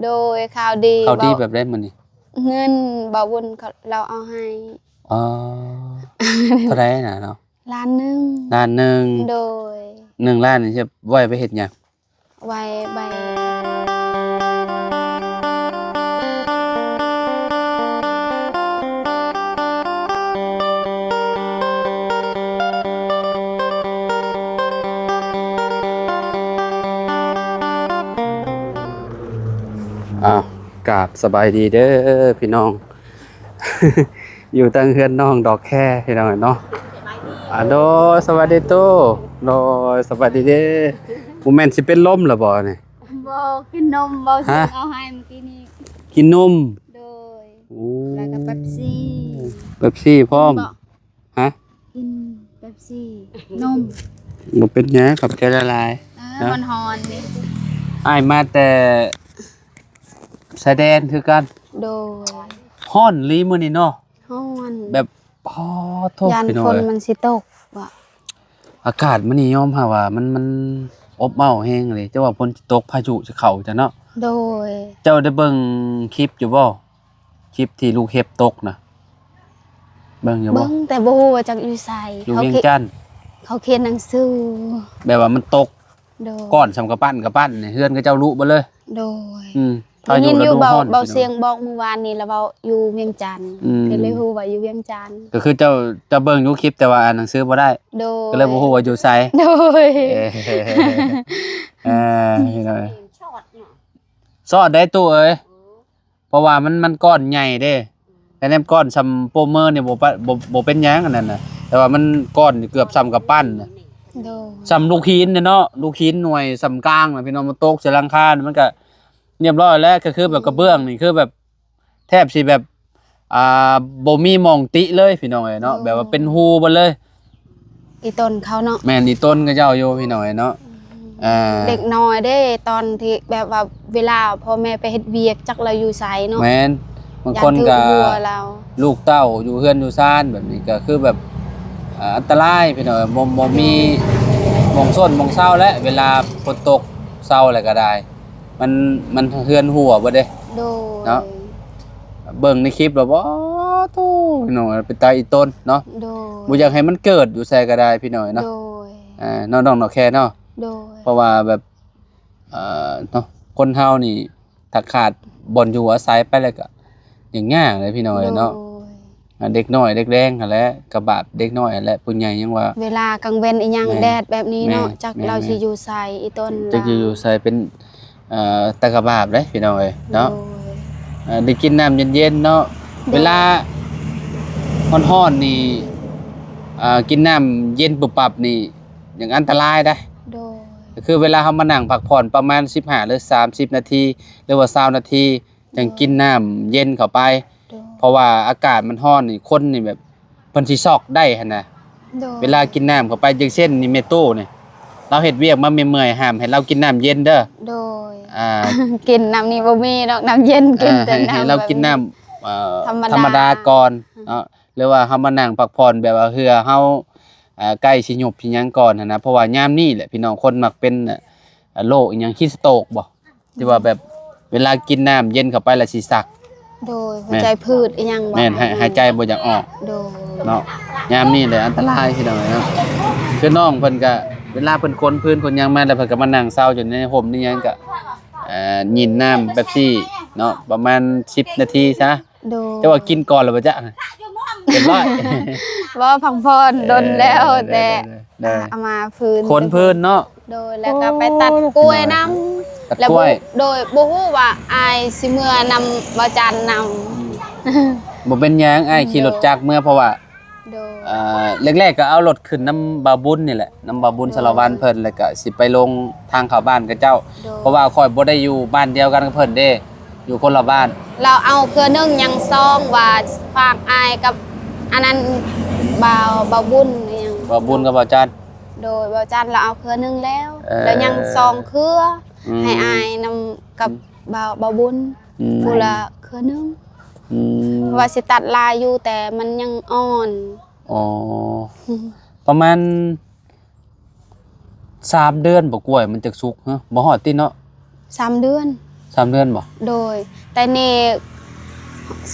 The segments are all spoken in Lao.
ໂດຍ ຂ່າວດີ. ຂ່າວດີແບບໃດມື້ນີ້? ເງິນບ່າວບຸນເຂົາ ລາວເອົາໃຫ້. ອໍ ເທົ່າໃດນະເນາະ? ລ້ານໜຶ່ງ. ລ້ານໜຶ່ງ. ໂດຍ. ໜຶ່ງລ້ານນີ້ຈະໄວ້ໄປເຮັດຫຍັງ? ໄວ້ ໄວ້ ອ້າວ ກາບສະບາຍດີເດີພີ່ນ້ອງ. ຢູ່ຕັ້ງເຮືອນນ້ອງດອກແຄພີ່ນ້ອງເນາະ. ອາ ໂດຍ ສະຫວັດດີຕູ້. ໂດຍ ສະຫວັດດີເດ້. ບໍ່ແມ່ນຊິເປັນລົມລະບໍ່ນີ້? ບໍ່ ກິນນົມ ເວົ້າ ຮະ? ເອົາໃຫ້ມື້ກີ້ນີ້. ກິນນົມ? ໂດຍ. ໂອ້ ແລ້ວກໍເປັບຊີ. ເປັບຊີພ້ອມ. ກິນບໍ່? ຮະ? ກິນເປັບຊີ ນົມ. ບໍ່ເປັນຫຍັງ ຂອບໃຈຫຼາຍໆ. ເອີ ເນາະ ຮ້ອນໆນີ້. ອ້າຍມາແຕ່ຊາຍແດນຄືກັນ. ໂດຍ. ຮ້ອນອີ່ຫຼີມື້ນີ້ເນາະ. ຮ້ອນ ແບບ ອໍ ໂທ້ ຢ້ານ ພີ່ນ້ອງ ຝົນ ເອີຍ ມັນຊິຕົກວ່າ ອາກາດມື້ນີ້ຍອມຮັບວ່າມັນ ມັນອົບເອົ້າແຮງເລີຍ. ເຈົ້າວ່າຝົນຊິຕົກ ພາຍຸຊິເຂົ້າຈ້ະເນາະ. ໂດຍ. ເຈົ້າໄດ້ເບິ່ງຄລິບຢູ່ບໍ່? ຄລິບທີ່ລູກເຫັບຕົກນະ ເບິ່ງຢູ່ບໍ່? ເບິ່ງ ແຕ່ບໍ່ຮູ້ວ່າຈັກຢູ່ໃສ. ຢູ່ວຽງຈັນ. ເຂົາຂຽນ ເຂົາຂຽນໜັງສື ແບບວ່າມັນຕົກ ໂດຍ ກ້ອນສ່ຳກະປັ້ນກະປັ້ນນີ້ ເຮືອນເຂົາເຈົ້າລຸເບິດເລີຍ. ໂດຍ. ອືມ ໄດ້ຍິນຢູ່ ພາຍຸລະດູຮ້ອນ ເບົາ ເບົາ ພີ່ນ້ອງ ສຽງບອກມື້ວານນີ້ລະເວົ້າຢູ່ວຽງຈັນ. ອືມ ກໍເລີຍຮູ້ວ່າຢູ່ວຽງຈັນ. ກໍຄືເຈົ້າ ເຈົ້າເບິ່ງຢູ່ຄລິບ ແຕ່ວ່າອ່ານໜັງສືບໍ່ໄດ້. ໂດຍ. ກໍເລີຍບໍ່ຮູ້ວ່າຢູ່ໃສ. ໂດຍ. ເອີ ພີ່ນ້ອງ ຊອດໄດ້ຕູ້ເອີຍ. ເອີ ເພາະວ່າມັນ ມັນກ້ອນໃຫຍ່ເດ້. ອືມ ແຕ່ແນມກ້ອນສ່ຳໂປເມີນີ້ ບໍ່ປະ ບໍ່ ບໍ່ເປັນຫຍັງອັນນັ້ນນະ ແຕ່ວ່າມັນກ້ອນເກືອບສ່ຳກະປັ້ນນະ. ໂດຍ. ສ່ຳລູກຫີນເດ້ເນາະ ລູກຫີນໜ່ວຍສ່ຳກາງນະ ພີ່ນ້ອງ ມັນຕົກໃສ່ຫຼັງຄານີ້ ມັນກະຮຽບຮ້ອຍແລ້ວ. ກໍຄືແບບກະເບື້ອງນີ້ ຄືແບບ ແທບຊິແບບ ອ່າ ບໍ່ມີໝ່ອງຕິເລີຍ ພີ່ນ້ອງເອີຍເນາະ. ໂດຍ. ແບບວ່າເປັນຮູເບິດເລີຍ. ອີ່ຕົນເຂົາເນາະ. ແມ່ນ ອີ່ຕົນເຂົາເຈົ້າຢູ່ ພີ່ນ້ອງເອີຍເນາະ. ອືມ ອ່າ ເດັກນ້ອຍເດ້ ຕອນທີ່ແບບວ່າເວລາພໍ່ແມ່ໄປເຮັດວຽກ ຈັກລາວຢູ່ໃສເນາະ. ແມ່ນ ບາງຄົນກໍ ຢ້ານຖືກຫົວລາວ ລູກເຕົ້າຢູ່ເຮືອນຢູ່ຊານແບບນີ້ ກໍຄືແບບ ອ່າ ອັນຕະລາຍ ພີ່ນ້ອງເອີຍ. ບໍ່ ບໍ່ມີ ໂດຍ ໝ່ອງຊົນໝ່ອງເຊົາແຫຼະ ເວລາຝົນຕົກເຊົາແລ້ວກໍໄດ້ ມັນ ມັນເຮືອນຮົ່ວເບິດເດ້. ໂດຍ. ເນາະ ເບິ່ງໃນຄລິບແລ້ວ ໂອ້ ໂທ້ ພີ່ນ້ອງ ເປັນຕາອີ່ຕົນເນາະ. ໂດຍ. ບໍ່ຢາກໃຫ້ມັນເກີດຢູ່ໃສກໍໄດ້ ພີ່ນ້ອງເນາະ. ໂດຍ. ອ່າ ເນາະ ນ້ອງ ນ້ອງແຄເນາະ. ໂດຍ. ເພາະວ່າແບບ ເອີ ເນາະ ຄົນເຮົານີ້ ຖ້າຂາດບ່ອນຢູ່ອາໄສໄປແລ້ວກໍ ຍາກໆເລີຍ ພີ່ນ້ອງເອີຍເນາະ. ໂດຍ. ອ່າ ເດັກນ້ອຍເດັກແດງຫັ້ນແຫຼະ ກະບາບເດັກນ້ອຍຫັ້ນແຫຼະ ຜູ້ໃຫຍ່ຍັງວ່າ ເວລາກາງເວັນອີ່ຫຍັງ ແມ່ນ ແດດແບບນີ້ເນາະ. ແມ່ນ ຈັກ ແມ່ນ ລາວຊິຢູ່ໃສ ອີ່ຕົນ ຈັກຊິຢູ່ໃສ ເປັນ ເອີ ຕາກະບາບເດ້ ພີ່ນ້ອງເອີຍເນາະ. ໂດຍ. ເອີ ໄດ້ກິນນ້ຳເຢັນໆເນາະ. ໂດຍ. ເວລາຮ້ອນໆນີ້ ເອີ ກິນນ້ຳເຢັນປຸບປັບນີ້ ຍັງອັນຕະລາຍເດ້. ໂດຍ. ກໍຄືເວລາເຮົາມານັ່ງພັກຜ່ອນປະມານສິບຫ້າ ຫຼື ສາມສິບນາທີ ຫຼືວ່າ ຊາວນາທີ ຈັ່ງກິນນ້ຳເຢັນເຂົ້າໄປ. ໂດຍ. ເພາະວ່າອາກາດມັນຮ້ອນນີ້ ຄົນນີ້ແບບເພິ່ນຊິຊັອກໄດ້ຫັ້ນນະ. ໂດຍ. ເວລາກິນນ້ຳເຂົ້າໄປ ຢ່າງເຊັ່ນນີ້ ແມ່ຕູ້ນີ້ ລາວເຮັດວຽກມາເມື່ອຍໆ ຫ້າມໃຫ້ລາວກິນນ້ຳເຢັນເດີ. ໂດຍ. ອ່າ ກິນນ້ຳນີ້ບໍ່ມີດອກ ນ້ຳເຢັນ ກິນແຕ່ນ້ຳ ໃຫ້ລາວກິນນ້ຳ ເອີ ທຳມະດາ ທຳມະດາກ່ອນເນາະ. ຫຼືວ່າເຮົາມານັ່ງພັກຜ່ອນແບບວ່າເຫື່ອເຮົາ ເອີ ໃກ້ຊິຍຸບຊິຫຍັງກ່ອນຫັ້ນນະ. ເພາະວ່າຍາມນີ້ແຫຼະ ພີ່ນ້ອງ ຄົນມັກເປັນ ເອີ ໂລກອີ່ຫຍັງ ຮີດສະໂຕກບໍ ທີ່ວ່າແບບເວລາກິນນ້ຳເຢັນເຂົ້າໄປແລ້ວຊິຊັກ. ໂດຍ. ແມ່ນ ຫົວໃຈຜືດອີ່ຫຍັງບໍ? ແມ່ນ ຫາຍ ຫາຍໃຈບໍ່ຢາກອອກ. ໂດຍ. ເນາະ ຍາມນີ້ແຫຼະອັນຕະລາຍ ພີ່ນ້ອງເອີຍເນາະ. ຄືນ້ອງເພິ່ນກະ ເວລາເພິ່ນຂົນພື້ນຂົນຫຍັງມາແລ້ວ ເພິ່ນກະມານັ່ງເຊົາຢູ່ໃນຮົ່ມໃນຫຍັງ ກະ ເອີ ຍິນນ້ຳເປັບຊີເນາະ ປະມານສິບນາທີຊະ. ໂດຍ. ແຕ່ວ່າກິນກ່ອນແລ້ວບໍ່ຈະ ຮຽບຮ້ອຍ. ບໍ່ ພັກຜ່ອນ ເອີ ດົນແລ້ວ ໂດຍ ແຕ່ ໂດຍ ໂດຍ ເອົາມາຟືນ ຂົນພື້ນເນາະ. ໂດຍ. ແລ້ວກໍໄປຕັດກ້ວຍນຳ ຕັດກ້ວຍ ແລ້ວບໍ່ ໂດຍ ບໍ່ຮູ້ວ່າອ້າຍຊິເມືອນຳບໍ່ຈັນນຳ. ອືມ ບໍ່ເປັນຫຍັງ ອ້າຍຂີ່ລົດຈັກເມືອ ເພາະວ່າ ໂດຍ ເອີ ແລກໆກໍເອົາລົດຂຶ້ນນຳບ່າວບຸນນີ້ແຫຼະ ນຳບ່າວບຸນ ໂດຍ ສາລະວັນເພິ່ນ ແລ້ວກໍຊິໄປລົງທາງເຂົ້າບ້ານເຂົາເຈົ້າ. ໂດຍ. ເພາະວ່າຂ້ອຍບໍ່ໄດ້ຢູ່ບ້ານດຽວກັນກັບເພິ່ນເດ້ ຢູ່ຄົນລະບ້ານ. ລາວເອົາເຄືອໜຶ່ງຍັງຊອງວ່າຝາກອ້າຍກັບອັນນັ້ນ ບ່າວ ບ່າວບຸນອີ່ຫຍັງ ບ່າວບຸນກັບບ່າວຈັນ. ໂດຍ. ບ່າວຈັນລາວເອົາເຄືອໜຶ່ງແລ້ວ ເອີ ແລ້ວຍັງຊອງເຄືອ ອືມ ໃຫ້ອ້າຍນຳກັບ ອືມ ບ່າວ ບ່າວບຸນ ອືມ ຜູ້ລະເຄືອໜຶ່ງ. ອືມ ວ່າຊິຕັດຫຼາຍຢູ່ ແຕ່ມັນຍັງອ່ອນ. ອໍ ປະມານສາມເດືອນບໍ່ ກ້ວຍມັນຈັກສຸກ ຮະ ບໍ່ຮອດຕິເນາະ? ສາມເດືອນ. ສາມເດືອນບໍ່? ໂດຍ ແຕ່ນີ້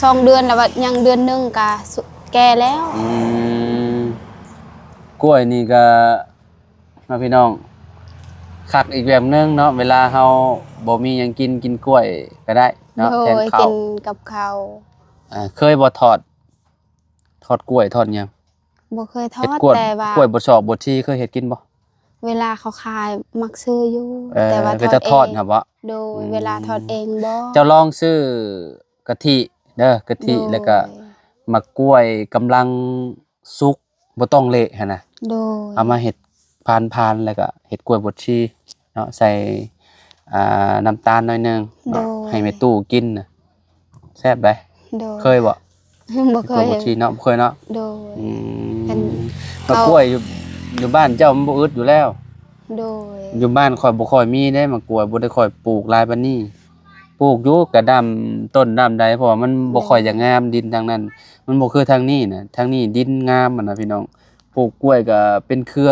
ສອງເດືອນແລ້ວ ວ່າຍັງເດືອນໜຶ່ງກະສຸ ແກ່ແລ້ວ. ອືມ ກ້ວຍນີ້ກະ ເນາະພີ່ນ້ອງ ຄັກອີກແບບໜຶ່ງເນາະ ເວລາເຮົາບໍ່ມີຫຍັງກິນ ກິນກ້ວຍກໍໄດ້ເນາະ ໂດຍ ແທນເຂົ້າ ກິນກັບເຂົ້າ. ອ່າ ເຄີຍບໍ່ທອດ ທອດກ້ວຍ ທອດຫຍັງ? ບໍ່ເຄີຍທອດ ເຮັດກ້ວຍ ແຕ່ວ່າ ກ້ວຍບົດສອກບົດຊີ ເຄີຍເຮັດກິນບໍ່? ເວລາເຂົາຂາຍມັກຊື້ຢູ່ ເອີ ແຕ່ວ່າ ເຂົາເຈົ້າທອດເອງ ທອດຫັ້ນບໍ່? ໂດຍ ອືມ ເວລາທອດເອງບໍ່? ເຈົ້າລອງຊື້ກະທິເດີ ກະທິ ໂດຍ ແລ້ວກະໝາກກ້ວຍກຳລັງສຸກ ບໍ່ຕ້ອງເລະຫັ້ນນະ ໂດຍ ເອົາມາເຮັດພານໆ ແລ້ວກະເຮັດກ້ວຍບົດຊີເນາະ ໃສ່ ອ່າ ນ້ຳຕານໜ້ອຍໜຶ່ງເນາະ ໂດຍ ໃຫ້ແມ່ຕູ້ກິນນະ ແຊບໃດ໋. ໂດຍ ເຄີຍບໍ່? ບໍ່ເຄີຍ ກ້ວຍບົດຊີເນາະ ບໍ່ເຄີຍເນາະ. ໂດຍ ອືມ ເປັນ ໝາກກ້ວຍຢູ່ ຢູ່ບ້ານເຈົ້າມັນບໍ່ອຶດຢູ່ແລ້ວ. ໂດຍ ຢູ່ບ້ານຂ້ອຍບໍ່ຄ່ອຍມີເດ້ໝາກກ້ວຍ ບໍ່ໄດ້ຄ່ອຍປູກຫຼາຍປານນີ້. ປູກຢູ່ກະດຳຕົ້ນດຳໃດ ເພາະວ່າມັນບໍ່ ແມ່ນ ຄ່ອຍຈະງາມ ດິນທາງນັ້ນ ມັນບໍ່ຄືທາງນີ້ນະ ທາງນີ້ດິນງາມຫັ້ນນະພີ່ນ້ອງ. ປູກກ້ວຍກະເປັນເຄືອ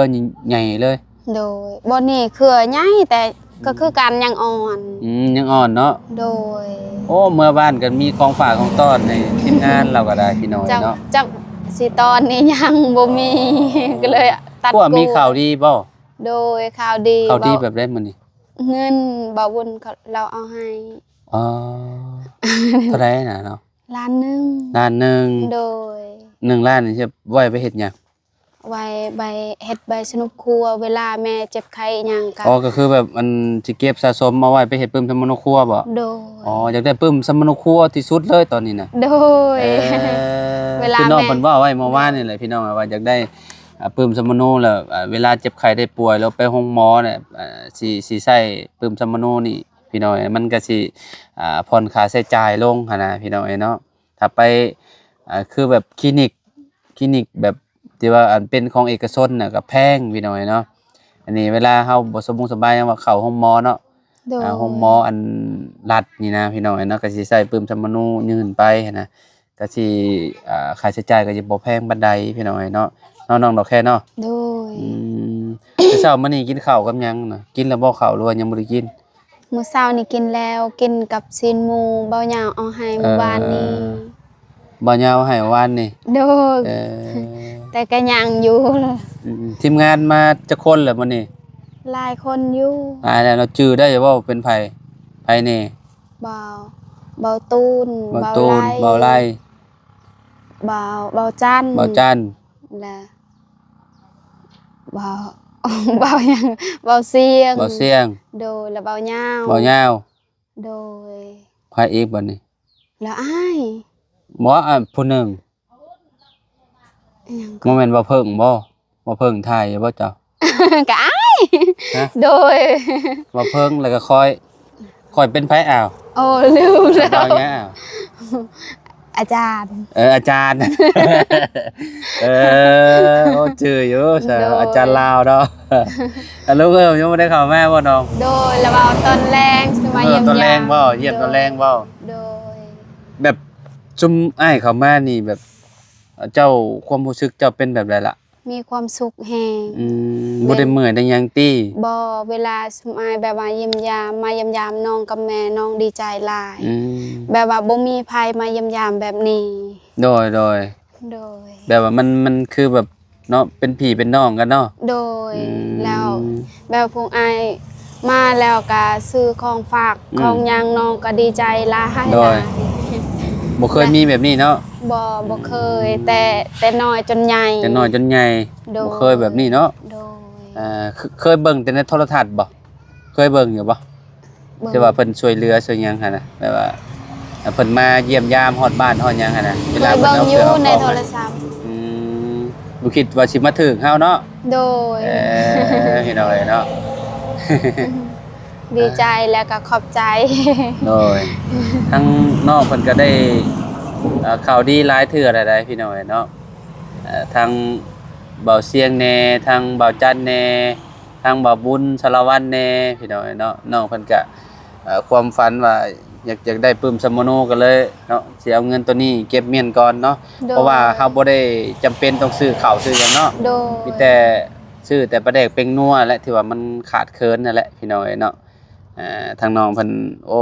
ໃຫຍ່ເລີຍ. ໂດຍ ບ່ອນນີ້ເຄືອໃຫຍ່ ແຕ່ ອືມ ກໍຄືກັນ ຍັງອ່ອນ. ອືມ ຍັງອ່ອນເນາະ. ໂດຍ ໂອ້ ເມືອບ້ານກໍມີຂອງຝາກຂອງຕ້ອນໃຫ້ທີມງານລາວກໍໄດ້ພີ່ນ້ອງເນາະ. ຈັກຊິຕ້ອນອີ່ຫຍັງ ບໍ່ມີ ອໍ ກໍເລີຍຕັດ. ພວກມີຂ່າວດີບໍ່? ໂດຍ ຂ່າວດີ. ຂ່າວດີແບບໃດມື້ນີ້? ເງິນບ່າວບຸນເຂົາ ລາວເອົາໃຫ້. ອໍ ເທົ່າໃດນະເນາະ? ລ້ານໜຶ່ງ. ລ້ານໜຶ່ງ. ໂດຍ ໜຶ່ງລ້ານນີ້ຊິໄວ້ໄປເຮັດຫຍັງ? ໄວ້ໃບ ເຮັດໃບສະໜຸກຄົວ ເວລາແມ່ເຈັບໄຂ້ຫຍັງກະ. ອໍ ກໍຄືແບບ ອັນ ຊິເກັບສະສົມເອົາໄວ້ໄປເຮັດປຶ້ມສຳມະໂນຄົວບໍ່? ໂດຍ. ອໍ ຢາກໄດ້ປຶ້ມສຳມະໂນຄົວທີ່ສຸດເລີຍຕອນນີ້ນະ. ໂດຍ. ເອີ ເວລາ ຄືນ້ອງ ແມ່ ເພິ່ນເວົ້າໄວ້ເມື່ອວານນີ້ແຫຼະ ພີ່ນ້ອງ ວ່າຢາກໄດ້ ອ່າ ປຶ້ມສຳມະໂນ ແລ້ວ ອ່າ ເວລາເຈັບໄຂ້ໄດ້ປ່ວຍ ຫຼືໄປໂຮງໝໍນີ້ ອ່າ ຊິ ຊິໃຊ້ປຶ້ມສຳມະໂນນີ້ ພີ່ນ້ອງ ມັນກໍຊິ ອ່າ ຜ່ອນຄ່າໃຊ້ຈ່າຍລົງຫັ້ນນະ ພີ່ນ້ອງເອີຍເນາະ. ຖ້າໄປ ອ່າ ຄືແບບຄລີນິກ ຄລີນິກແບບທີ່ວ່າ ອັນ ເປັນຂອງເອກະຊົນນະ ກໍແພງ ພີ່ນ້ອງເອີຍເນາະ. ອັນນີ້ເວລາເຮົາບໍ່ສະບົງສະບາຍ ຫຍັງວ່າເຂົ້າໂຮງໝໍເນາະ. ໂດຍ. ອ່າ ໂຮງໝໍອັນລັດນີ້ນະ ພີ່ນ້ອງເອີຍເນາະ ກໍຊິໃຊ້ປຶ້ມສຳມະໂນຍື່ນໄປຫັ້ນນະ ກໍຊິ ອ່າ ຄ່າໃຊ້ຈ່າຍກໍຊິບໍ່ແພງປານໃດ ພີ່ນ້ອງເອີຍເນາະ ເນາະ ນ້ອງດອກແຄເນາະ. ໂດຍ. ອືມ ແຕ່ເຊົ້າມານີ້ກິນເຂົ້າກັບຫຍັງນະ? ກິນແລ້ວບໍ່ເຂົ້າ ຫຼືວ່າຍັງບໍ່ໄດ້ກິນ? ມື້ເຊົ້ານີ້ກິນແລ້ວ ກິນກັບຊີ້ນໝູ ບ່າວຍາວເອົາໃຫ້ມື້ວານນີ້. ເອີ ບ່າວຍາວໃຫ້ວານນີ້. ໂດຍ. ເອີ ແຕ່ກໍຍັງຢູ່. ອືມ ທີມງານມາຈັກຄົນແລ້ວມື້ນີ້? ຫຼາຍຄົນຢູ່. ຫຼາຍແລ້ວເນາະ. ຈື່ໄດ້ບໍ່ເປັນໃຜ? ໃຜແດ່? ບ່າວ ບ່າວຕູນ ບ່າວຕູນ ບ່າວໄລ ບ່າວໄລ ບ່າວ ບ່າວຈັນ ບ່າວຈັນ ແລະ ບ່າວ ບ່າວຫຍັງ ບ່າວຊຽງ ບ່າວຊຽງ. ໂດຍ ແລະ ບ່າວຍາວ ບ່າວຍາວ. ໂດຍ. ໃຜອີກບັດນີ້? ແລ້ວອ້າຍ ບໍ່ ອັນຜູ້ໜຶ່ງ ອີຫຍັງ ບໍ່ແມ່ນບ່າວເພິ່ງບໍ່? ບ່າວເພິ່ງຖ່າຍຢູ່ບໍ່ເຈົ້າ? ກະອ້າຍ. ຮະ? ໂດຍ. ບ່າວເພິ່ງ ແລ້ວກໍຂ້ອຍ ຂ້ອຍເປັນໃຜ? ອ້າວ ໂອ້ ລືມແລ້ວ ເອົາຫຍັງ? ອາຈານ. ເອີ ອາຈານ. ເອີ ໂອ້ ຈື່ຢູ່ຊະ. ໂດຍ. ອາຈານລາວເນາະ. ອາ ລຸງເອີ ຍັງບໍ່ໄດ້ເຂົ້າມາບໍ່ນ້ອງ? ໂດຍ ລະເວົ້າຕອນແລງຊິມາ ເອີ ຢ້ຽມຢາມ. ຕອນແລງບໍ່? ຢ້ຽມຕອນແລງບໍ່? ໂດຍ. ແບບຊຸມອ້າຍເຂົ້າມານີ້ ແບບເຈົ້າ ຄວາມຮູ້ສຶກເຈົ້າເປັນແບບໃດລະ? ມີຄວາມສຸກແຮງ. ອືມ ບໍ່ໄດ້ເມື່ອຍໄດ້ຫຍັງຕິ? ບໍ່ ເວລາຊຸມອ້າຍແບບວ່າຢ້ຽມຢາມ ມາຢ້ຽມຢາມນ້ອງກັບແມ່ ນ້ອງດີໃຈຫຼາຍ. ອືມ ແບບວ່າບໍ່ມີໃຜມາຢ້ຽມຢາມແບບນີ້. ໂດຍ ໂດຍ. ໂດຍ. ແບບວ່າມັນ ມັນຄືແບບເນາະ ເປັນພີ່ເປັນນ້ອງກັນເນາະ. ໂດຍ. ອືມ ແລ້ວແບບພວກອ້າຍມາແລ້ວກະຊື້ຂອງຝາກ ອືມ ຂອງຫຍັງ ນ້ອງກໍດີໃຈຫຼາຍ. ໂດຍ. ຫຼາຍ. ບໍ່ເຄີຍມີແບບນີ້ເນາະ? ບໍ່ ບໍ່ເຄີຍ. ອືມ ແຕ່ ແຕ່ນ້ອຍຈົນໃຫຍ່ ແຕ່ນ້ອຍຈົນໃຫຍ່. ໂດຍ. ບໍ່ເຄີຍແບບນີ້ເນາະ? ໂດຍ. ເອີ ເຄີຍ ເຄີຍເບິ່ງແຕ່ໃນໂທລະທັດບໍ່? ເຄີຍເບິ່ງຢູ່ບໍ່? ເບິ່ງ ທີ່ວ່າເພິ່ນຊ່ວຍເຫຼືອຊ່ວຍຫຍັງຫັ້ນນະ ແບບວ່າເພິ່ນມາຢ້ຽມຢາມຮອດບ້ານຮອດຫຍັງຫັ້ນນະ. ເວລາເພິ່ນເອົາເຄື່ອງເອົາຂອງ. ເບິ່ງຢູ່ໃນໂທລະສັບ. ອືມ ບໍ່ຄິດວ່າຊິມາຖືກເຮົາເນາະ. ໂດຍ. ເອີ ພີ່ນ້ອງເອີຍເນາະ ດີໃຈແລ້ວກໍຂອບໃຈ. ໂດຍ. ທາງນ້ອງເພິ່ນກໍໄດ້ ເອີ ຂ່າວດີຫຼາຍເທື່ອແລ້ວໃດ໋ ພີ່ນ້ອງເອີຍເນາະ. ເອີ ທາງບ່າວຊຽງແດ່ ທາງບ່າວຈັນແດ່ ທາງບ່າວບຸນ ສາລະວັນແດ່ ພີ່ນ້ອງເອີຍເນາະ. ນ້ອງເພິ່ນກະ ເອີ ຄວາມຝັນວ່າຢາກ ຢາກໄດ້ປຶ້ມສຳມະໂນ ກໍເລີຍເນາະ ຊິເອົາເງິນໂຕນີ້ເກັບມ້ຽນກ່ອນເນາະ. ໂດຍ. ເພາະວ່າເຮົາບໍ່ໄດ້ຈຳເປັນຕ້ອງຊື້ເຂົ້າຊື້ຫຍັງເນາະ. ໂດຍ. ມີແຕ່ຊື້ແຕ່ປາແດກແປ້ງນົວແຫຼະ ທີ່ວ່າມັນຂາດເຂີນນັ້ນແຫຼະ ພີ່ນ້ອງເອີຍເນາະ. ເອີ ທາງນ້ອງເພິ່ນ ໂອ້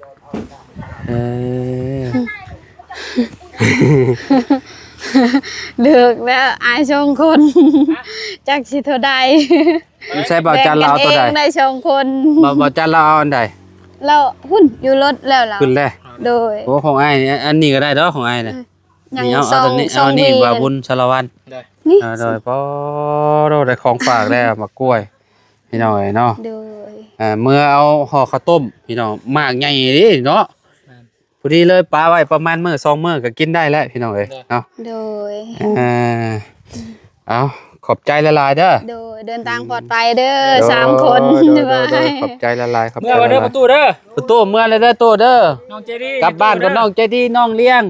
ເອີ ເລີກແລ້ວ ອາຍສອງຄົນ ຈັກຊິເທົ່າໃດ. ໃຊ້ບ່າວຈັນລາວເອົາໂຕໃດ? ແບ່ງກັນເອງໄດ້ສອງຄົນ. ບ່າວ ບ່າວຈັນລາວເອົາອັນໃດ? ລາວພຸ້ນຢູ່ລົດແລ້ວລາວ ຂຶ້ນແລ້ວ. ໂດຍ. ໂອ້ ຂອງອ້າຍນີ້ ອັນນີ້ກໍໄດ້ດອກ ຂອງອ້າຍນະ. ເອີ ຍັງ ນີ້ເອົາ ເອົາ ເອົາໂຕນີ້ ເອົາໂຕນີ້ ສອງ ບໍ່າບຸນສາລະວັນ. ໂດຍ. ນີ້ ເອີ ໂດຍ. ປອໂດ ໄດ້ຂອງຝາກແລ້ວ ໝາກກ້ວຍ. ພີ່ນ້ອງເອີຍເນາະ ໂດຍ ເອີ ເມືອເອົາຫໍ່ເຂົ້າຕົ້ມພີ່ນ້ອງ ໝາກໃຫຍ່ເດ້ເນາະ ແມ່ນ ພໍດີເລີຍ ປະໄວ້ປະມານມື້ສອງມື້ກໍກິນໄດ້ແລ້ວພີ່ນ້ອງເອີຍ ໂດຍ ເນາະ ໂດຍ ເອີ ເອົາ ຂອບໃຈຫຼາຍໆເດີ ໂດຍ ເດີນທາງປອດໄພເດີ ໂດຍ ສາມຄົນ ໂດຍ ໂດຍ ໂດຍ ຂອບໃຈຫຼາຍໆ ຂອບໃຈຫຼາຍໆ ເມືອເດີປະຕູເດີ ປະຕູເມືອເລີຍເດີ ໂຕເດີ ນ້ອງໃຈດີ ກັບບ້ານກັບນ້ອງໃຈດີ ນ້ອງລ້ຽງ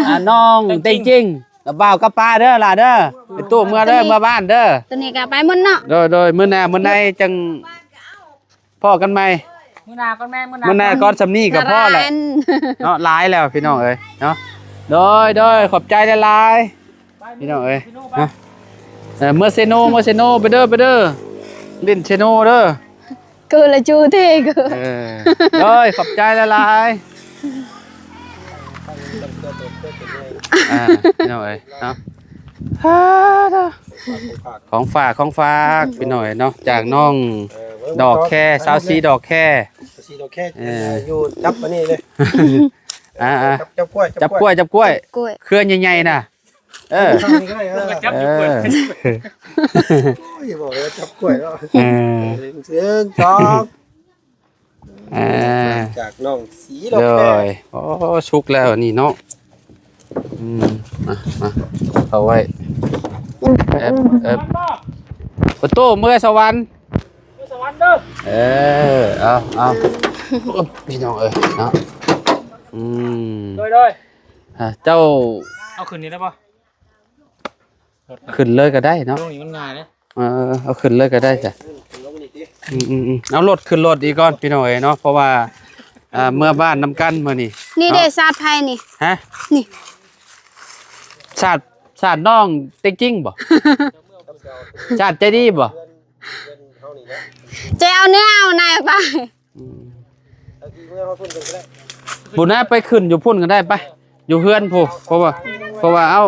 ອ່າ ນ້ອງເຕັງຈິງ ເຕັງຈິງ ກັບບ່າວກັບປ້າເດີຫຼ້າເດີ ປະຕູເມືອເດີ ເມືອບ້ານເດີ ໂຕນີ້ກໍໄປໝົດເນາະ ໂດຍ ໂດຍ ມື້ໜ້າມື້ໃນຈັ່ງ ພໍ້ກັນໃໝ່ ມື້ໜ້າກ່ອນແມ່ ມື້ໜ້າ ມື້ໜ້າກ່ອນ ສ່ຳນີ້ກໍພໍແລ້ວເນາະ ຫຼາຍແລ້ວພີ່ນ້ອງເອີຍເນາະ ໂດຍ ໂດຍ ຂອບໃຈຫຼາຍໆ ພີ່ນ້ອງເອີຍເນາະ ເອີ ເມືອເຊໂນ ເມືອເຊໂນ ໄປເດີ ໄປເດີ ຫຼິ້ນເຊໂນເດີ ເກີລະຈູເທເກີ ເອີ ໂດຍ ຂອບໃຈຫຼາຍໆ ອ່າ ພີ່ນ້ອງເອີຍເນາະ ຂອງຝາກ ຂອງຝາກ ຂອງຝາກ ພີ່ນ້ອງເອີຍເນາະ ຈາກນ້ອງ ເອີ ດອກແຄ ສາວສີດອກແຄ ສາວສີດອກແຄ ເອີ ຢູ່ຈັບອັນນີ້ເລີຍ ອ່າໆ ຈັບ ຈັບກ້ວຍ ຈັບກ້ວຍ ຈັບກ້ວຍ ເຄື່ອໃຫຍ່ໆນະ ເອີ ຈັບກ້ວຍ ເອີ ໂອ້ຍ ບອກແລ້ວຈັບກ້ວຍເນາະ ເອີ ເຊີນຈອກ ອ່າ ຈາກນ້ອງສີດອກແຄ ໂອ້ ສຸກແລ້ວນີ້ເນາະ ອືມ ມາ ມາ ເອົາໄວ້ ເອີບ ເອີບ ປະຕູເມືອສະຫວັນ ເມືອສະຫວັນເດີ ເອີ ເອົາ ເອົາ ໂອ້ ພີ່ນ້ອງເອີຍເນາະ ອືມ ໂດຍ ໂດຍ ອ່າ ເຈົ້າ ເອົາຂຶ້ນນີ້ໄດ້ບໍ່? ຂຶ້ນເລີຍກໍໄດ້ເນາະ ລົງນີ້ມັນງ່າຍເດ້ ເອີ ເອົາຂຶ້ນເລີຍກໍໄດ້ຈ້ະ ອືມໆໆ ເອົາລົດຂຶ້ນລົດອີກກ່ອນພີ່ນ້ອງເອີຍເນາະ ເພາະວ່າ ອ່າ ເມືອບ້ານນຳກັນມື້ນີ້ ນີ້ເດ້ ເນາະ ສາດໃຜນີ້ ຮະ ນີ້ ສາດ ສາດນ້ອງເຕັງຈິງບໍ່? ສາດໃຈດີບໍ່? ຈະເອົາເນື້ອເອົາໃນໄປ ອືມ ເອົາທີ່ເມືອເຮົາພຸ້ນເພິ່ນກໍໄດ້ ພຸ້ນນະ ໄປຂຶ້ນຢູ່ພຸ້ນກໍໄດ້ ໄປ ຢູ່ເຮືອນພຸ້ນ ເພາະວ່າ ເພາະວ່າເອົາ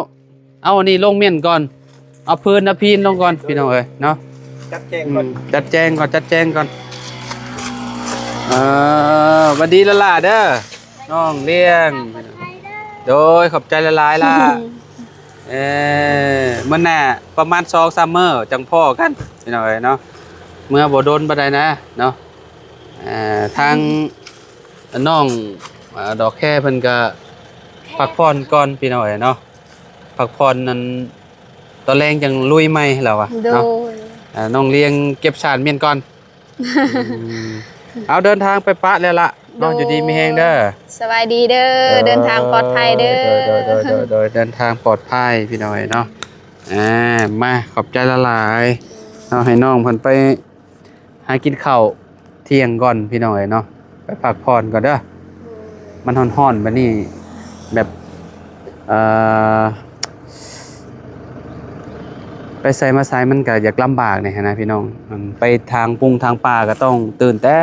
ເອົາອັນນີ້ລົງເມັ້ນກ່ອນ ເອົາພື້ນເອົາພີນລົງກ່ອນ ພີ່ນ້ອງເອີຍເນາະ ຈັດແຈງກ່ອນ ອືມ ຈັດແຈງກ່ອນ ຈັດແຈງກ່ອນ ເອີ ຫວັດດີຫຼ້າໆເດີ ນ້ອງລ້ຽງ ໂດຍ ຂອບໃຈຫຼາຍໆຫຼ້າ ເອີ ມື້ໜ້າປະມານສອງສາມມື້ຈັ່ງພໍ້ກັນ ພີ່ນ້ອງເອີຍເນາະ ເມືອບໍ່ດົນປານໃດນະເນາະ ອ່າ ທາງນ້ອງ ອ່າ ດອກແຄເພິ່ນກະພັກຜ່ອນກ່ອນ ພີ່ນ້ອງເອີຍເນາະ ພັກຜ່ອນນັ້ນ ຕອນແລງຈັ່ງລຸຍໃໝ່ແລ້ວວ່າ ໂດຍ ເນາະ ອ່າ ນ້ອງລ້ຽງເກັບສານເມັ້ນກ່ອນ ອືມ ເອົາເດີນທາງໄປປະແລ້ວລະ ໂດຍ ເນາະ ຢູ່ດີມີແຮງເດີ ສະບາຍດີເດີ ເດີນທາງປອດໄພເດີ ໂດຍ ໂດຍ ເດີນທາງປອດໄພ ພີ່ນ້ອງເອີຍເນາະ ອ່າ ມາ ຂອບໃຈຫຼາຍໆເນາະ ໃຫ້ນ້ອງເພິ່ນໄປ ຫາກິນເຂົ້າທ່ຽງກ່ອນພີ່ນ້ອງເອີຍເນາະ ໄປພັກຜ່ອນກ່ອນເດີ ມັນຮ້ອນໆ ບາດນີ້ແບບ ເອີ ໄປໃສມາໃສມັນກະຢາກລຳບາກແດ່ຫັ້ນນະພີ່ນ້ອງ ອັນໄປທາງປຸງທາງປ່າກະຕ້ອງຕື່ນແຕ່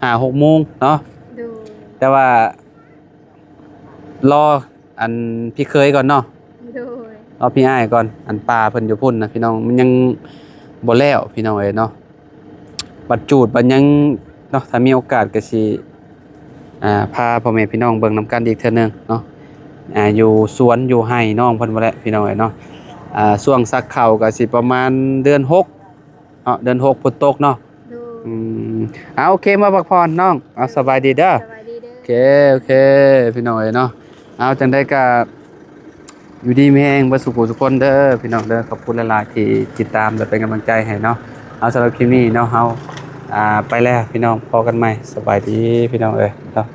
ຫ້າຫົກໂມງເນາະ ໂດຍ ແຕ່ວ່າ ລໍອັນພີ່ເຂີຍກ່ອນເນາະ ໂດຍ ລໍພີ່ອ້າຍກ່ອນ ອັນປ່າເພິ່ນຢູ່ພຸ້ນນະພີ່ນ້ອງ ມັນຍັງບໍ່ແລ້ວພີ່ນ້ອງເອີຍເນາະ ບັດຈູດບັດຫຍັງເນາະ ຖ້າມີໂອກາດກໍຊິ ອ່າ ພາພໍ່ແມ່ພີ່ນ້ອງເບິ່ງນຳກັນອີກເທື່ອໜຶ່ງເນາະ ອ່າ ຢູ່ສວນຢູ່ໄຮ່ນ້ອງເພິ່ນພຸ້ນແຫຼະພີ່ນ້ອງເອີຍເນາະ ອ່າ ຊ່ວງສັກເຂົ້າກໍຊິປະມານເດືອນຫົກ ເນາະ ເດືອນຫົກຝົນຕົກເນາະ ໂດຍ ອືມ ເອົາ ໂອເຄ ມາພັກຜ່ອນນ້ອງ ເອົາ ສະບາຍດີເດີ ສະບາຍດີເດີ ໂອເຄ ໂອເຄ ພີ່ນ້ອງເອີຍເນາະ ເອົາ ຈັ່ງໃດກໍຢູ່ດີມີແຮງເບິດສູ່ຜູ້ສູ່ຄົນເດີ ພີ່ນ້ອງເດີ ຂອບຄຸນຫຼາຍໆທີ່ຕິດຕາມ ແລະ ເປັນກຳລັງໃຈໃຫ້ເນາະ ເອົາ ສຳລັບຄລິບນີ້ເນາະ ເຮົາ ອ່າ ໄປແລ້ວພີ່ນ້ອງ ພໍ້ກັນໃໝ່ ສະບາຍດີພີ່ນ້ອງເອີຍເນາະ.